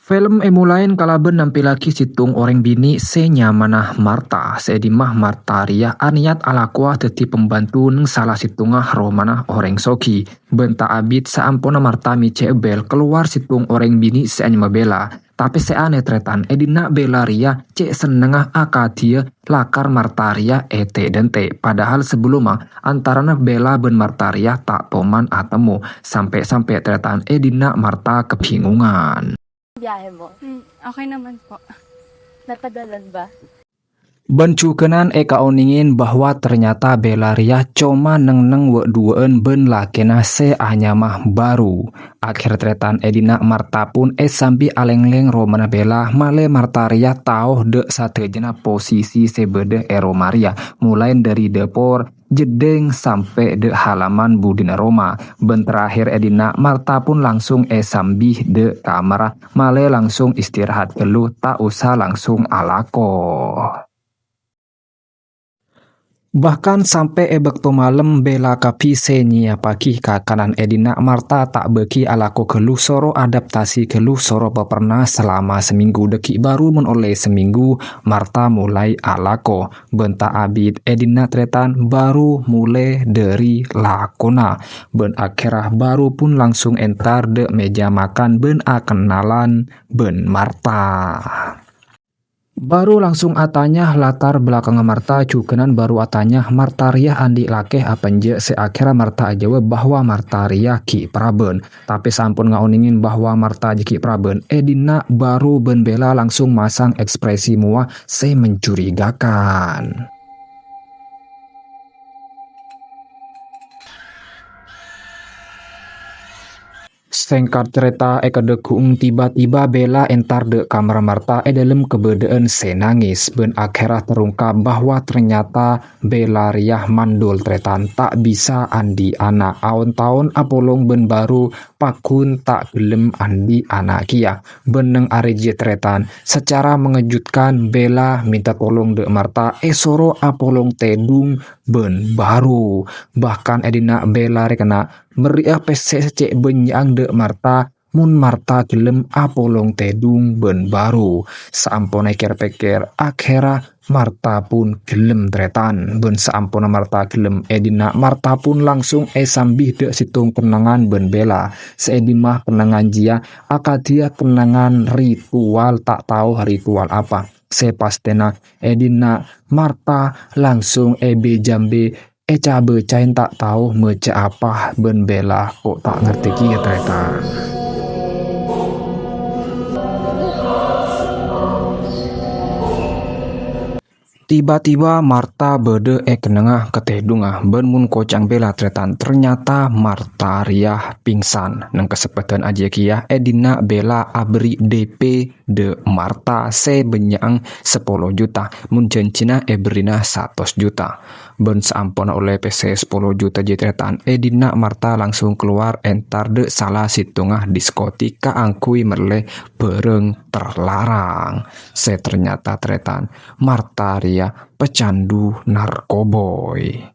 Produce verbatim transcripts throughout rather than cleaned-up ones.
Film èmolaè kalabân nampèllaghi sèttong orèng binè' sè nyamana Marta. Sè è dimma Marta rèya anèyat alakowa dhâddhi pembantu neng sala sèttonga romana orèng soghi. Bân ta' abit saamponna Marta mèjâ bel kalowar sèttong orèng binè' sè anyama Bella. Tapè sè anè, tarètan, è dinna' Bella rèya cè' sennengnga akadhiyâ lakar Marta rèya ètè-dhântè'. Padahal sabellunna antarana Bella bân Marta rèya ta' toman atemmo. Sampè'-sampè', tarètan, è dinna' Marta kabingungan. Ya, Hemo. Hmm, oke, naman po. Natagalan ba? Bân jhughân èkaonèngè bahwa ternyata Bella rèya coma neng-enneng wâ'-duwâ'ân bân lakèna sè anyama Baru. Akhèr tarètan è dinna' Marta pon èsambi alènglèng romana Bella, malè Marta rèya tao dâ' sadhâjâna posisi sè bâdâ è roma rèya, molaè dâri dâpor, jeddhing sampè' dâ' halaman budina roma. Bân terakhir è dinna' Marta pon langsung èsambi dâ' kamarra, malè langsung istirahat ghâllu, ta' osa langsung alako. Bahkan sampè' è bâkto malem, Bella kabbhi sè nyèyappaghi kakanan è dinna', Marta ta' bâgi alako ghâllu, soro adaptasi ghâllu, soro paperna salama samènggu. Dâgghi' Baru mon ollè samènggu, Marta molaè alako. Bân ta' abit è dinna' tarètan Baru molaè dâri lakona. Bân akhèrra Baru pon langsung entar dâ' mèja makan bân akennalan bân Marta. Baru langsung atanya latar belakangnga Marta, jhughân Baru atanya Marta rèya andi' lakè apa enjâ', sè akhèrra Marta ajâwâb bahwa Marta rèya ghi' parabân. Tapè saampon ngaonèngè bahwa Marta jâ ghi' parabân, è dinna' Baru bân Bella langsung masang ekspresi mowa sè mencurigakan. Sèngkat carèta, è kadhâggu'eng tiba-tiba Bella entar dâ' kamarra Marta è dâlem kabâdâ'ân sè nangès, bân akhèrra terungkap bahwa ternyata Bella rèya mandul tarètan, ta' bisa andi' ana'. Aon-taon apolong bân Baru pagghun ta' ghellem andi' ana' kèya. Bân neng arè jiyâ tarètan, secara mengejutkan Bella mènta tolong dâ' Marta èsoro apolong tèdung bân Baru. Bahkan è dinna' Bella rèya kèna mèrri'â pèssè sè cè' bânnya'na dâ' Marta, mon Marta ghellem apolong tèdung bân Baru. Saamponna kèr-pèkkèr, akhèrra Marta pon ghellem tarètan. Bân saamponna Marta ghellem è dinna', Marta pon langsung èsambi dâ' sèttong kennengngan bân Bella. Sè è dimma kennengngan jiyâ akadhiyâ kennengngan ritual, ta' tao ritual apa. Sè pastèna è dinna' Marta langsung èbâjâ-bâjâ èca-bâca'è ta' tao maca apa bân Bella ko' ta' ngartè kèya tarètan. Tiba-tiba Marta bâdâ è kennengnganna katèdungnga, bân mon koca'na Bella tarètan, ternyata Marta rèya pingsan. Neng kasempadhân ajiyâ kèya è dinna' Bella aberri' D P dâ' Marta sè bânnya'na sapolo juta, mon jhânjhina èberri'âna satos juta. Bân saamponna ollè pèssè sapolo juta jiyâ tarètan, è dinna' Marta langsung kalowar entar dâ' sala sèttonga diskotik kaangghuy mellè bhârâng terlarang. Sè ternyata tarètan, Marta rèya pecandu narkoboy.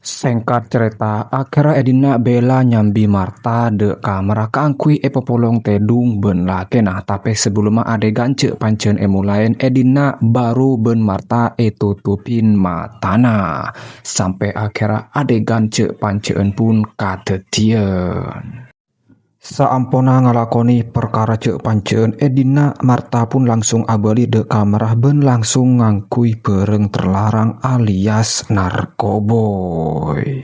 Sèngkat carèta, akhèrra è dinna' Bella nyambi Marta dâ' kamarra kaangghuy èpapolong tèdung bân lakèna. Tapè sabellunna adègan jhâ'-panjhâ'ân èmolaè, è dinna' Baru bân Marta ètotobhi matana. Sampè' akhèrra adègan jhâ'-panjhâ'ân pon kadhâddhiyân. Saamponna ngalakonè parkara jhâ'-panjhâ'ân è dinna', Marta pon langsung abâli dâ' kamarra bân langsung ngangghuy bhârâng terlarang alias narkoboy.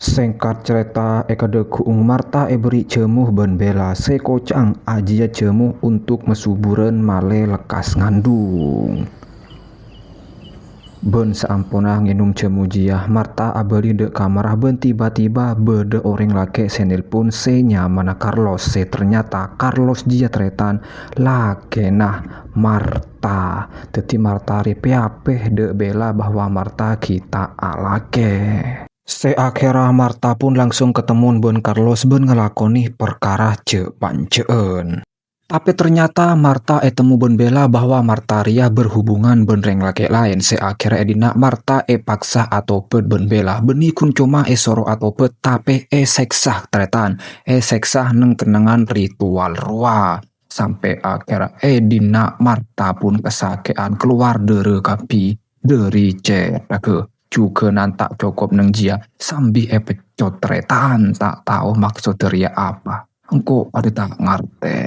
Sèngkat carèta, è kadhâggu'eng Marta èberri' jhâmo bân Bella sè koca'na ajiyâ jhâmo untuk masuburan malè lekkas ngandung. Bân saamponna ngènom jhâmo jiyâ, Marta abâli dâ' kamarra bân tiba-tiba bâdâ orèng lakè' sè nelpon sè nyamana Carlos, sè ternyata Carlos jiyâ tarètan lakèna Marta. Dhâddhi Marta rèya pèapè dâ' Bella bahwa Marta ghi' ta' alakè. Sè akhèrra Marta pon langsung katemmon bân Carlos bân ngalakonè parkara jhâ'-panjhâ'ân. Tapè ternyata Marta ètemmo bân Bella bahwa Marta rèya berhubungan bân rèng lakè' laèn. Sè akhèrra è dinna' Marta èpaksa atobhât bân Bella. Bânnè ghun coma èsoro atobhât, tapè èsèksa tarètan. Èsèksa neng kennengngan ritual rowa. sampè' akhèr è dinna' Marta pun kasakè'an kalowar dârâ kabbhi dâri cèthagghâ. Jhughânan ta' cokop neng jiyâ, sambi èpeccot tarètan ta' tao maksodda rèya apa. Engko' padâ ta' ngartè.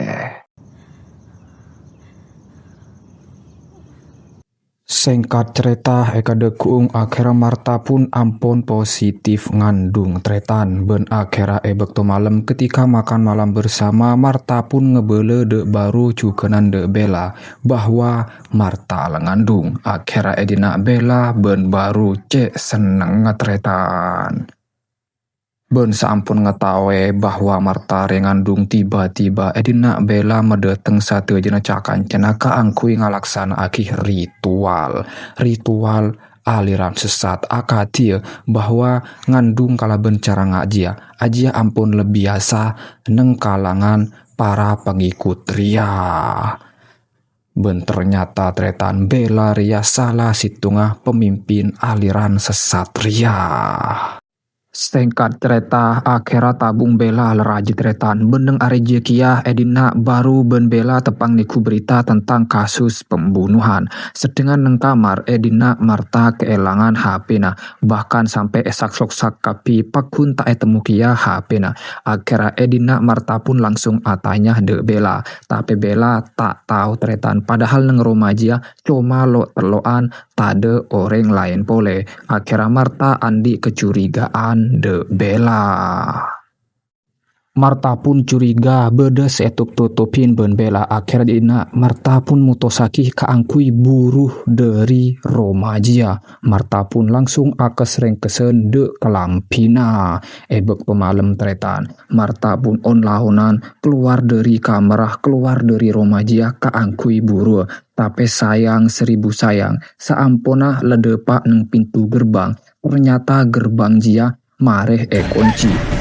Sèngkat carèta, è kadhâggu'ung akhèrra Marta pun ampon positif ngandung tarètan, bân akhèrra è bâkto malem ketika makan malam bersama, Marta pun ngabâlâ dâ' Baru jhughânan dâ' Bella bahwa Marta la ngandung. Akhèrra è dinna' Bella bân Baru cè' sennengnga tarètan. Bân saampon ngataowè bahwa Marta rè ngandung, tiba-tiba è dinna' Bella madâteng sadhâjâna ca-kancana kaangghuy ngalaksana'aghi ritual. Ritual aliran sesat akadhiyâ bahwa ngandung kalabân cara ngajiyâ, ajiyâ ampon la biyasa neng kalangan para pangèkot rèya. Bân ternyata tarètan Bella rèya sala sèttonga pamimpin aliran sesat rèya. Sèngkat carèta, akhèrra tabung Bella la rajâ tarètan. Bân neng arè jiyâ kèya è dinna' Baru bân Bella teppa'na nèngghu berita tentang kasus pembunuhan. Sedangkan neng kamar è dinna' Marta kaèlangan H P-na, bahkan sampè' èsak-soksak kabbhi pagghun ta' ètemmo kèya H P-na. Akhèrra è dinna' Marta pun langsung atanya dâ' Bella, tapè Bella ta' tao tarètan, padahal neng roma jiyâ coma lo'-tello'an, tadâ' orèng laèn polè. Akhèrra Marta andi' kacurigaan dâ' Bella. Marta pun curiga bâdâ sè ètop-totobhi bân Bella. Akhèrra dinna' Marta pun motossaghi kaangghuy buru dâri roma jiyâ. Marta pun langsung akes rèngkessen dâ' kalambhina. È bâkto malem tarètan, Marta pun on-laonan kalowar dâri kamarra, kalowar dâri roma jiyâ kaangghuy buru. Tapè sayang seribu sayang, saamponna la dâpa' neng pintu gerbang, ternyata gerbang jiyâ marè èkonci.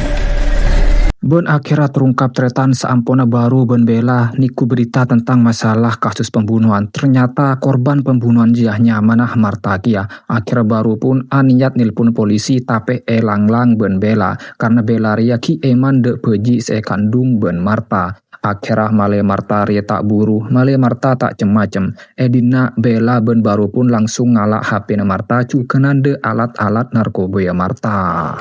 Bân akhèrra terungkap tarètan saamponna Baru bân Bella nèngghu berita tentang masalah kasus pembunuhan. Ternyata korban pembunuhan jiyâ nyamana Marta kèya. Akhèrra Baru pun anèyat nèlpon polisi, tapè èlang-lang bân Bella, karna Bella rèya ghi' èman dâ' bhâji' sè èkandung bân Marta. Akhèrra malè Marta rèya ta' buru, malè Marta ta' cem-macem. È dinna' Bella bân Baru pun langsung ngala' H P-na Marta, jhughânan dâ' alat-alat narkobâyâ Marta.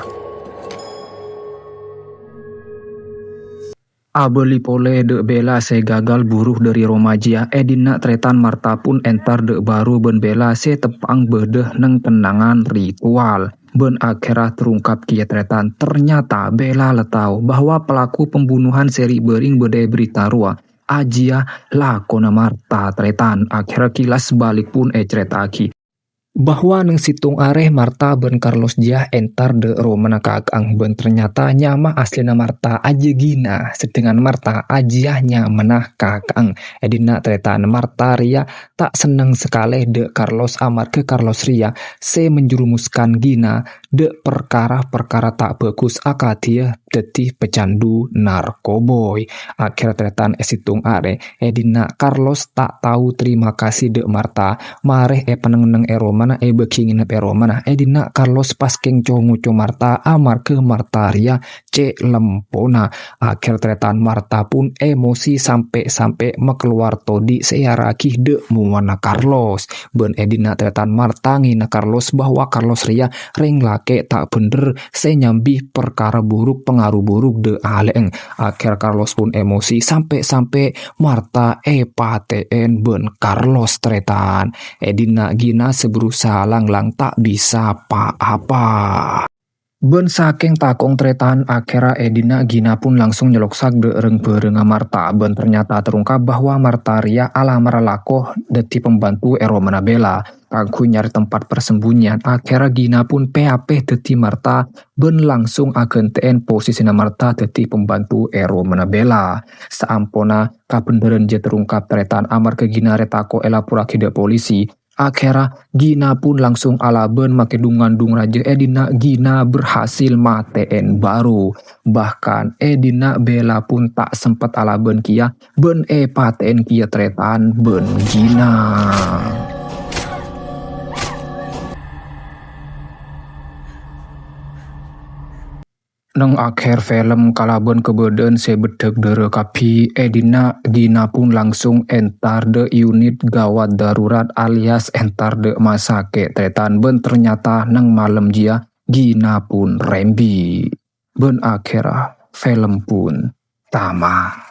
Abâli polè dâ' Bella sè gagal buru dâri roma jiyâ, è dinna' tarètan Marta pun entar dâ' Baru bân Bella sè teppa'na bâdâ neng kennengngan ritual. Bân akhèrra terungkap kèya tarètan, ternyata Bella la tao bahwa pelaku pembunuhan sè ri'-bâri'na bâdâ è berita rowa ajiyâ lakona Marta tarètan. Akhèrra kilas balik pun ècarèta'aghi bahwa neng sèttong arè Marta bân Carlos jiyâ entar dâ' romana kaka'eng, bân ternyata nyama aslina Marta ajiyâ Gina, sedangkan Marta ajiyâ nyamana kaka'eng. È dinna' tarètan Marta rèya ta' senneng sakalè dâ' Carlos amarghâ Carlos rèya sè menjerumuskan Gina dâ' parkara-parkara ta' bhâghus akadhiyâ dhâddhi pecandu narkoba. Akhèrra tarètan è sèttong arè, è dinna' Carlos ta' tao tarèma kasè dâ' Marta, marè èpaneng-neng è romana, èbâghi ngènep è romana. È dinna' Carlos pas kèng co-ngoco Marta amarghâ Marta rèya cè' lempona. Akhèrra tarètan Marta pun emosi sampè'-sampè' makalowar todi' sè èara'aghi dâ' mowana Carlos. Bân è dinna' tarètan Marta ngèna Carlos bahwa Carlos rèya rèng lakè' ta' bhendher sè nyambi parkara buruk, pangaruh buruk dâ' alè'eng. Akhèrra Carlos pun emosi sampè'-sampè' Marta èpatè'èn bân Carlos tarètan. È dinna' Gina sè berusaha lang-lang ta' bisa pa-apa. Bân sakèng takong tarètan, akhèrra è dinna' Gina pun langsung nyaloksak dâ' rang-bhârângnga Marta, bân ternyata terungkap bahwa Marta rèya alamarra lako dhâddhi pembantu è romana Bella. Kaangghuy nyarè tempat persembunyian, akhèrra Gina pun pè-apè dhâddhi Marta bân langsung aghântè'èn posisina Marta dhâddhi pembantu è romana Bella. Saamponna kabhendherrân jiyâ terungkap tarètan, amarghâ Gina rè tako' èlaporraghi dâ' polisi, akhèrra Gina pun langsung alabân makè dung-ngandung rajâ, è dinna' Gina berhasil matè'èn Baru. Bahkan è dinna' Bella pun ta' sempet alabân kèya bân èpatè'èn kèya tarètan bân Gina. Neng akhèr film kalabân kabâdâ'ân sè beddhâk dârâ kabbhi è dinna', Gina pun langsung èntar dâ' unit gawat darurat alias èntar dâ' masakè' tarètan bân ternyata neng malem jiyâ Gina pun rembi'. Bân akhèrra film pun tama'.